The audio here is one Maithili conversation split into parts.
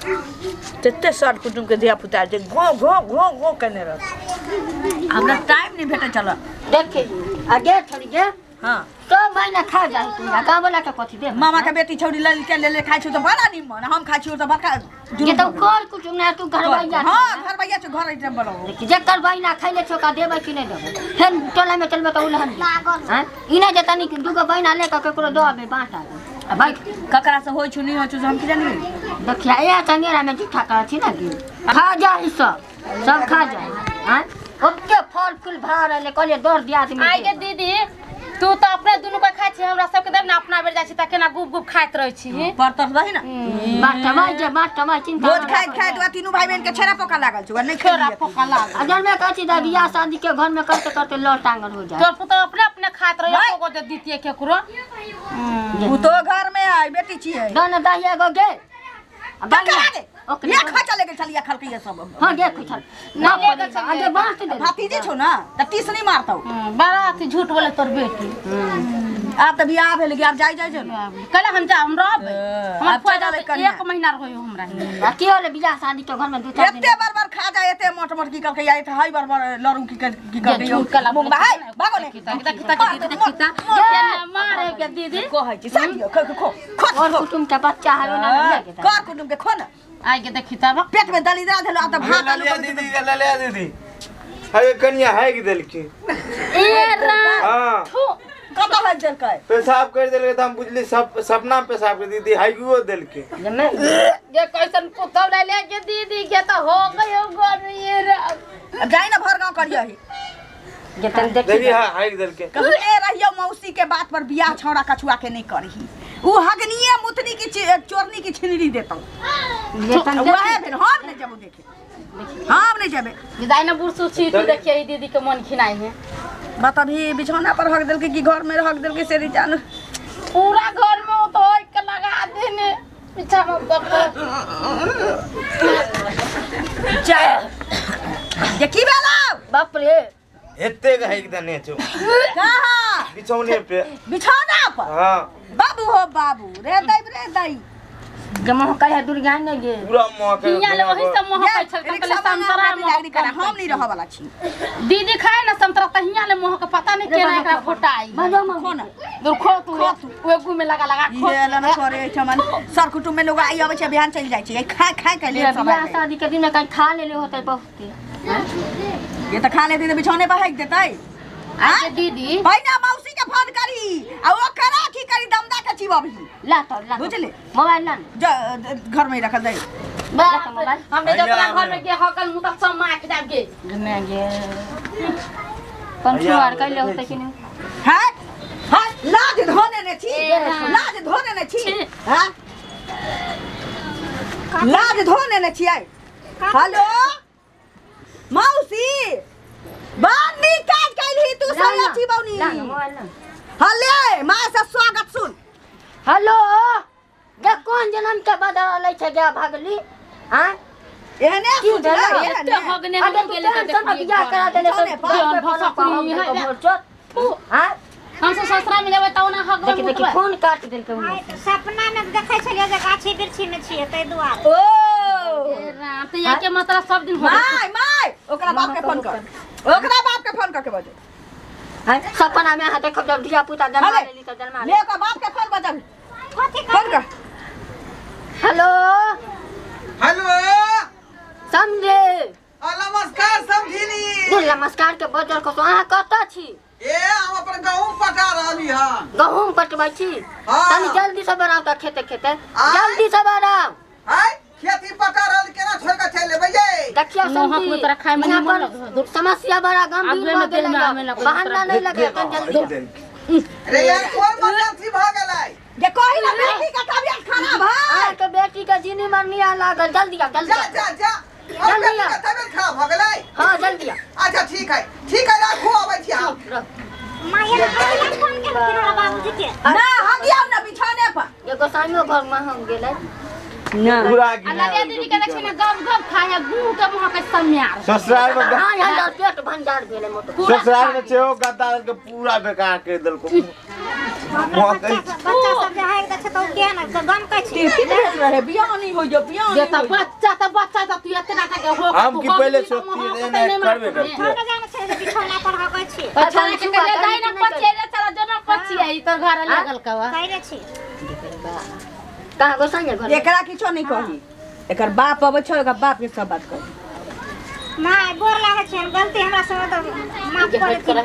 तते सर कुटुम्ब के धिया पुता जे घो घो घो घो केने रहत। हमरा टाइम नहीं भेटे चल। देखे आ गे छोड़ी गे। हाँ। सब महीना खा जाए तू आ गाँव वाला के कथी दे। मामा के बेटी छौड़ी लल के ले ले खाइ छौ त बड़ा निमन, हम खाइ छियौ त बड़का जुलुम जे तो भऽ गेल। कर कुटुम्ब ना तू घर भैया। हाँ, घर भैया छौ, घर एहिठाम बनाउ। देखी जेकर बहिना खैले छौ का देबै कि नहि देबै, फेर टोला में चलबै तऽ उलहन हैं ई नहि जे तनी दूगो बहिना ले कऽ केकरो दऽ अबै बाँट आबै आ बैठ। ककरा से होइ छौ नहि होइ छौ से हम की जानी। देखिया ए चंगेरा में झूठा करै छी ना गे, खा जा ई सब सब खा जा हैं ओते फल फूल भा रहले कहलिए दर दिया आदमी आइ गे दीदी तू तऽ अपने दुनू के खाइ छी, हमरा सबके देब ने अपना बेर जाइ छी तऽ केना गुप गुप खाइत रहै छी। पर तर दही ना बाटमाई जे बाटमाई चिंता रोज खाइत खाइत वएह तीनू भाई बहन के छेरा पोका लागल छौ, नहि छेरा खेलियै। पोका लागल। आ जन्मे कहै छी तऽ बियाह शादी के घर में करते करते लौट टांगल हो जाए। तोर पुतहु अपने अपने खाइत रहै, भाई। एको गो दे दितियै केकरो। उ तो घर में है बेटी छियै। दन दही एगो गे। आ ककरा बहिना, गे? ओकरे ये खा चले गेल छलियै खलकै सब। हाँ गे खुछल। ना ले गेल छलियै। आ गे बाँस दे। भतीजी छौ ना तऽ टीस नहीं मारतौ। बड़ा अथी झूठ बोले तोर बेटी। आब तऽ बियाह भेल आब जाय जाय छै ने। कल हम जा हम रहबै। हमर आब फुआ चल जाते कनिया। एक महीना रहो हमरा हियाँ। आ की होले बियाह शादी के घर में दू चार दिन। एते बार बार खा जाय एते मोट मोट की करके आय हाय बार बार लड़ू की कर की करके झूठ कला मुंगबा हाय भागो ने। देखी देखी देखी देखी केना मारे के दीदी। कहै छी साथ खो खो खो और कुटुम के बच्चा है ना ले के कर कुटुम के खो ना। आइ के देखी तब पेट में दलिदरा धेलो आ त भात आलू ललिया दीदी ललिया दीदी अरे कनिया हैक देलखिन। ए राम हाँ थू कतऽ हैक देलकै? पेशाब कर देलकै तऽ हम बुझली सब सपना में पेशाब कर दीदी हैकुओ देलकै। जमे ये कैसन पुतौ ले ले के दीदी के त हो गयो गर्मी राम। अब जाई ना भर गांव करियही। जे तन देखी दीदी हाँ हैक देलकै। कहू ए रहियो मौसी के बात पर बियाह छौड़ा कछुआ के नहीं करही। उ हगनिए मुतनी की चोरनी की छिनरी देतौ। जे तन वएह भेल हम नहीं जेबो देखे, हम नहीं जेबे। दाइ ना बुरसु छी तू देखिए ई दीदी के मन खिनाई है। बात अभी बिछौना पर हक देलकै कि घर में हक देलकै से नहीं जानू। पूरा घर में वो तो हक के लगा देने बिछाना पर। चाय जे की भेलौ? बाप रे एते के हैक देने छौ। कहाँ? बिछौने पे। बिछौना पर? हाँ। बाबू हो बाबू रे दई रे दई। जमा हो कहे दुर्गा ने गे। पूरा मोह के हियां ले वही सब मोह ये, के छल रिक्शा पहले वाला संतरा आदमी मोह जागरी करा, हम नहीं रह वाला छी। दीदी खाए ना संतरा त हियां ले मोह के पता नहीं केना एकरा घोटाई। मजा मो खो ना। दूर खो तू ओए गु में लगा लगा खो। ये लना करे एठमन सर कुटुंब में लोग आई आबै छै बिहान चलि जाइ छै। ये खा खा के ले सब बियाह आबै। शादी के दिन में कहीं खा लेले होतै बहुत। ये त खा लेती त बिछौने पर हैक देतै। आगे दीदी पहिने मौसी के फोन करी आ ओकरा की करी दमदा के चिबबही। ला तो ला बुझली? मोबाइल ला। घर में ही रखल दे। बाप रे, मोबाइल। हमरे जतना घर में गे हकल मुँह तक सब माख जाब गे। मैं गे। पंचू आर कैले होतै कि नहीं? हैं? हैं? लाज धोने ने छी। लाज धोने ने छी। हैं? लाज धोने ने छी आई। हेलो मौसी बड़ नीक काज कैलही तू ला सब ना, अथी बौनी। ला ना, मोबाइल ला। हले माँ से स्वागत सुन। हेलो गे कोन जन्म के बदल लै छै गे भगली? हाँ? एहने की सोचलै, भेलै? एहने। एते हगने अरे हम तू गेली तऽ टेंशन में देखलियै बियाह करा देले बिछौने सब पर। घर पे भसकनी पड़ल है, पड़ल है। भोर थू। हाँ? हम सब ससुरा में जेबै तऽ ओना हगबै देखी देखी मुतबै। फोन काट देलकै उन्ने। आइ तऽ सपना में देखै छलियै जे गाछी वृक्षी में छियै ताहि दुआरे। ओ ए राम, तऽ इएह के मतलब सब दिन हो गेल। My my ओकरा बाप के फोन कर, ओकरा बाप के फोन करके बजो। हाँ, सपना में अहाँ देखब जब धिया पुता जन्मा हले। लेली तऽ जन्मा ले ओकरा बाप के फोन बजब। कथी फोन कर। हेलो हेलो समझे। नमस्कार समझिनी। दू नमस्कार के बजल कसो अहाँ कतऽ छी? ए हम अपन गहूम पटा रहली हन। गहूम पटबै छी? हाँ। तनी जल्दी से बनाउ तऽ खेते खेते। आय। जल्दी से बनाउ। आय खेती पटा रहल केना छोड़ के चलि एबै यै? देखियौ मोहक समझी, में तोरा खाय में यहाँ निमन पर लगतौ। समस्या बड़ा गंभीर आगुए भऽ में गेलै देह में हँ। आमे लगतौ बहाना तोरा। नहीं लगे तनी जल्दी। रे यार कोन इमरजेंसी भऽ गेलै? जे कही ना बेटी के तबियत खराब है। अहाँ के बेटी के जीनी मरनी आ लागल, जल्दी आओ, जल्दी जा आओ। जा जा। और जल्दी बेटी आओ। के तबियत खराब भऽ गेलै? हाँ जल्दी आओ। अच्छा ठीक है, ठीक है राखू अबै छी हम। रख। माया ने कथी लए फोन केलखिन हमरा बाबूजी के? ना हगियौ ना बिछौने पर। ये गोसाइयो घर में हम गेलै। ना पूरा आ ललिया दीदी के देखी ना गप गप खाय है, गुह के मुँह के सम्यार। ससुराल में हाँ, यहाँ तो पेट भंडार भेलै मोटो। पूरा ससुराल में खाय। सेहो गद्दा के पूरा बेकार कर देलको। हमरा बच्चा सब बच्चा सब जे हाइक दै छै तऽ ओ किया ने गम कहै छै। की भेल रहे बियाह नहीं होइयो, बियाह जे नहीं त होइयो। बच्चा त तू एतना के हो। हम की पहिले सोचती रहे ना करबे करती। हम नहि जानै छियै जे बिछौना पर हगै छी। अच्छा के कहे जाई ना पचिए रे, चला जो ना पचिए ई तोर घर लागल कवा। कहले छी। कहाँ गोसाइया घर? एकरा किछो नहीं कही, एकर बाप अबै छौ, एकर बाप के सब बात कही। माँ गोर लागै छै, गलती हमरा सब तऽ माफ जे करै हट छी। कर।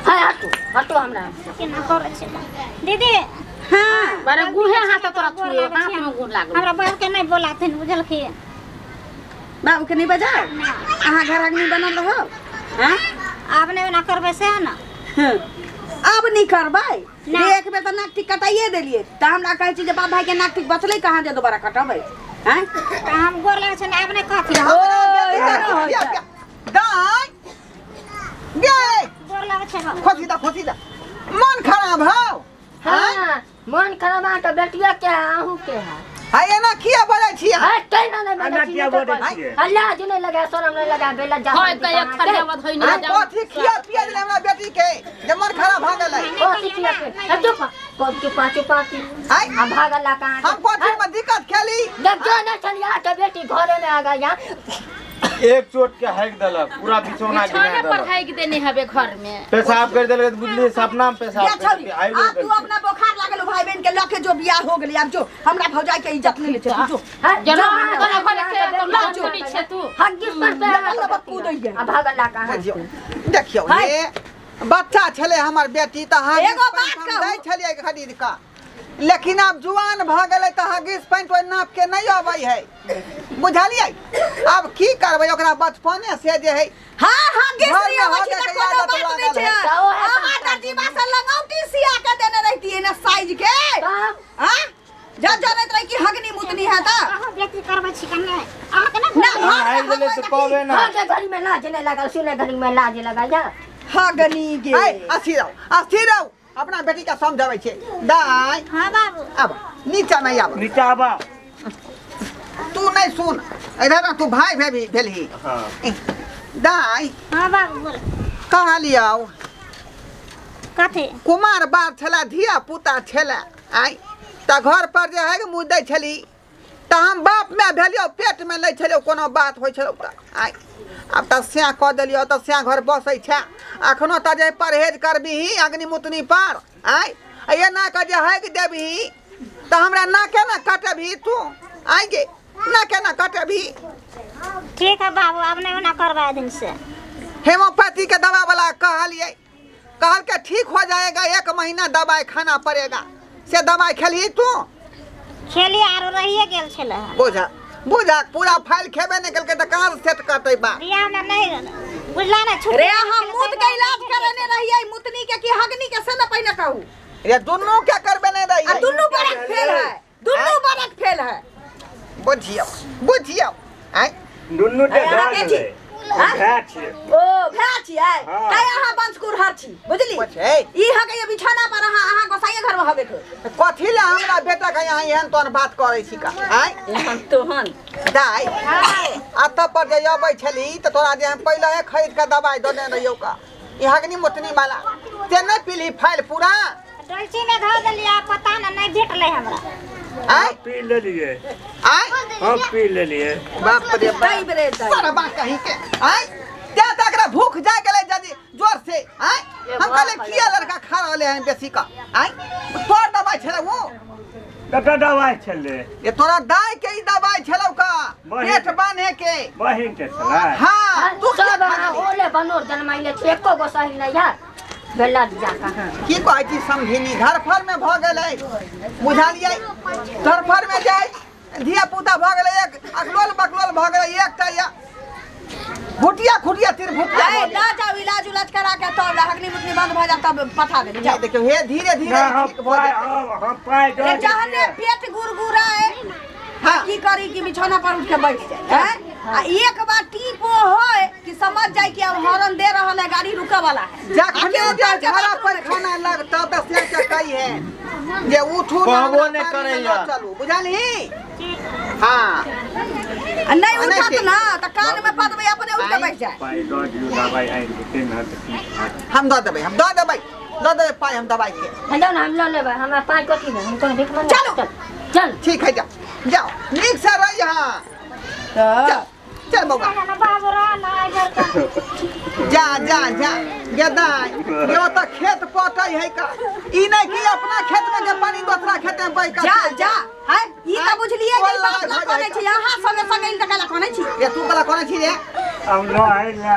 हाय, हटो हटो हमरा। केना करै छै दीदी? हाँ। बड़े गुहे हाथ तोरा गोर छुए लागै हाथ छी। में गुड़ लागल। हमरा बाप के नहि बोलाथिन, बुझलखिन? बाबू के नहीं बजाओ, अहाँ घर अग्नि बनल रहो। हाँ। आब नहि ओना करबै सएह ने। हाँ। अब नहीं करबै। ना। रे, एक बेर तऽ नाक टिक कटाइए देलियै तऽ हमरा कहै छी जे बाप भाई के नाक टिक बचलै कहाँ जे दोबारा कटबै हैं? तऽ हम गोर लागै छै, आब नहि कहथिन। हमरा ओ, बेटी एना के होइ खिया छै। पिया दाइ गे। गोर लागै छै बाबू। खोसी दा, खोसी दा, मन खराब हौ? हाँ, मन खराब अहाँ के बेटिया के है, अहूँ के है। हाय, एना किया बजै छियै? है तै ना नहीं एना बजै छी, किया नहीं तऽ बजै कहै। छियै? अल्लाह जी नहीं लगा, शरम नहीं लगा, बेला जा। होय के एक थरिया बध होई आ नहीं जाओ। कथी खिया पिया देले हमरा बेटी के जे मन खराब भऽ गेलै? कथी किया के? ए, चुप कथी पाँच पाँच आइ आ भागल कहाँ? हम कथी में दिक्कत खेली? जब जो नहीं छलियै तऽ बेटी घरे में आ गया। एक चोट के हाइक देलक, पूरा बिछौना गिरा बिछौने पर देलक। हाइक देने हबे घर में। पेशाब कर देलक तऽ बुझलियै सपना में पेशाब या कर छौरी, देलकै, आइबो आब तू केलकै। अपना बोखार लागल भाई बहन के लके जो बियाह हो गेलै, आब जो हमरा भौजाई के इज्जत नहीं ले छै, तू जो। हाँ, जना जो तोरा घर के तो लाज जो सुनी छे तू। हग्गिस पर पे लबक लबक कूदै आ भागल कहाँ? देखियौ देखियौ। हाय। हे, बच्चा छलै हमर बेटी तऽ हगिस एगो पैंट बात हम कहू। दै छलियै खरीद कऽ, लेकिन आब जुआन भऽ गेलै तऽ हगिस पैंट ओहि नाप के नहि अबै है, बुझलियै? आब की करबै ओकरा, बचपने से जे है हाँ हाँ, घर गिसरी में अबै छै हो तऽ के कोनो आदत बात नहीं लागल छै। है। तऽ ओहे अहाँ दर्जीबा से लंगौटी सिया के देने रहितियै ने साइज के। तब हाँ, जब जानैत रही कि हगनी मुतनी है तऽ अहाँ बेटी करबै छी कि नहि? अहाँके नहि ना। हाँ, हाइक देलै तऽ कहबै ना। हाँ, के घड़ी में लाज नहीं लगल, सुने घड़ी में लाज लगा जा। हगनी गे। आइ अस्थिर रहू, अस्थिर रहू, अपना बेटी के समझाबै छियै। दाइ। हाँ बाबू। आब नीचा नहि आब। नीचा आबा। तू नहीं सुन, इधर ना, तू भाई भेबी भेलही। हाँ। दाइ। हाँ बाबू, बोल। कहलियौ। कथी? कुमार बार छला, धिया पुता छला, आइ तऽ घर पर जे है मुँह दै छली तऽ हम बाप माय भेलियौ, पेटमे लै छलियौ, कोनो बात होइ छलौ तऽ आइ आब तऽ सएह कऽ देलियौ तऽ सएह घर बसै छै। अखनो तऽ जे परहेज करबिही अग्निमुतनी पर, आइ आ एना कऽ जे हाकि देबही तऽ हमरा नाके ने कटबही तू, आइ गे, नाके ने कटबही। ठीक है बाबू, आब नहि ओना करबै दिन से। हेमोपैथी के दवा वाला कहलियै, कहलकै ठीक हो जाएगा, एक महीना दवाई खाना पड़ेगा, से दवाई खेलही तू? खेली, आरो रहिए गेल छलै हन। बुझा बुझा, पूरा फाइल खेबे नहि केलकै तऽ कहाँ से सेट करतै बात? बियाहमे नहि बुझला ने छुट्टी। रे, हम मूत के इलाज करेने रहियै मुतनी के कि हगनी के, से न पहिने कहू। रे, दुनू के करबे नहि आ रहियै। दुनू बरक फेल है, दुनू बरक फेल है। बुझियौ बुझियौ, आँय। दुनू के अहाँ भए के छी? गेलै। भए छियै। ओ भए छियै? हाँ। तैं अहाँ बंशकुर हर छी, बुझली? बुझै। ई हगे ये बिछाना पर अहाँ अहाँ गोसाइये घर में हगे के। कथी लए हमरा बेटा के यहाँ एहन तोहन बात करै छी का, आँय? एहन तोहन। दाइ, अतऽ पर जे अबै छली तऽ तोरा जे हम पहिले खरीद कऽ दवाइ दऽ देने रहियौ का, ई हगनी मोतनी वाला, से नहि पीली फाइल पूरा? डोलची में धऽ देलियै, आब पता ने, नहि भेटलै हमरा। आँय। पी लेलियै। आँय। हम पी लेलियै। बाप रे बाप। तै बेरे तै। सरबा कहीं के, आँय, ते तऽ एकरा भूख जाय गेलै जदी जोर से। आँय, हम कहले किया लड़का खा रहले हन बेसी का, आँय, तोर दवाई छलै वो? ककरा दवाइ छलै? ये तोरा दाइ के ई दवाई छलौ का। बहिन। पेट बांधे के। बहिन के छलै। हाँ, तू किया सब खा अहाँ गेली? ओले बनोर जनमाइले छी, एको गो सही नहीं है, बेला जा कहाँ। की कहै छी समधिनी, धरफर में भऽ गेलै, बुझलियै? धरफर में जाय धिया पुता भऽ गेलै, एक अकलोल बकलोल भऽ गेलै, एकटा या भुटिया खुटिया तिरभुटिया ए भऽ गेलै। ल जाउ, इलाज उलाज करा के तब हगनी मुतनी बंद भऽ जात तब पठा देबै, जाउ। नहीं, देखियौ हे, धीरे धीरे ना, हम ठीक भऽ पाइ जेतै। हम पाइ रे दऽ जहने देतियै। पेट गुरगुराए हाँ। की करी कि बिछौना पर उठ के बैठ जाए हैं? आ एक बार टीपो होए कि समझ जाए कि अब हॉर्न दे रहल है, गाड़ी रुके वाला है। जखने आ जे केओ उतर के झड़ा बाथरूम में पैखाना लगतौ तऽ से के कही है जे उठू ना, कहबो हमरा नहि पानी में करैया। न चलू, बुझलही? हाँ। आ नहीं आ नहि उठत ठीक। ना तऽ कान में पदबै, अपने उठ के बैठ जाए। पाइ दऽ दियौ, दवाइ आनि देतै ने तऽ ठीक भऽ जेतै। हम दऽ देबै, हम दऽ देबै। दऽ देबै पाइ हम दवाई के। हे जाओ ना, हम लऽ लेबै, हमरा पाइ कथी में, हम कोनो भीख मंगे। चलू। चल चल। ठीक है, जाओ जाओ, नीक से रही। हाँ चल चल बौआ। बाबू रह ना एहि बेर तऽ। जा जा जा गेदाइ, यो तऽ खेत पटै है का, ई नहि कि अपना खेत में के पानी दोसरा खेत में बहि जा जा, है ई तऽ बुझलियै जे बाप बोल ला कोनै छी, अहाँ संगे संगे ई तऽ कोनै छी। ये तू कला कोने छी रे? हम लहै ला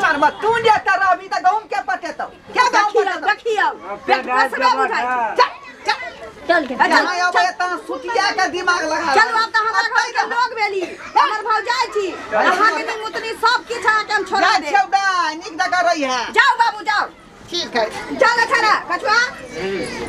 चल तू जे तऽ रहबी तऽ गहूम के पटेतौ, के गहूम देखियौ पटेतौ? देखियौ, पेट पोसबे बुझाइ छै। चल चल चल के। चल, जहाँ अबै तहाँ सुतिया के दिमाग लगा। चलू, आब तऽ हमरा घर के लोग भेली, हमर भौजाइ छी, अहाँके नी मुतनी सब किछु अहाँके हम छोड़ा जा देब। छौ दाइ, नीक जकाँ रही है। जाउ बाबू जाउ। ठीक है। चल छड़ा कछुआ।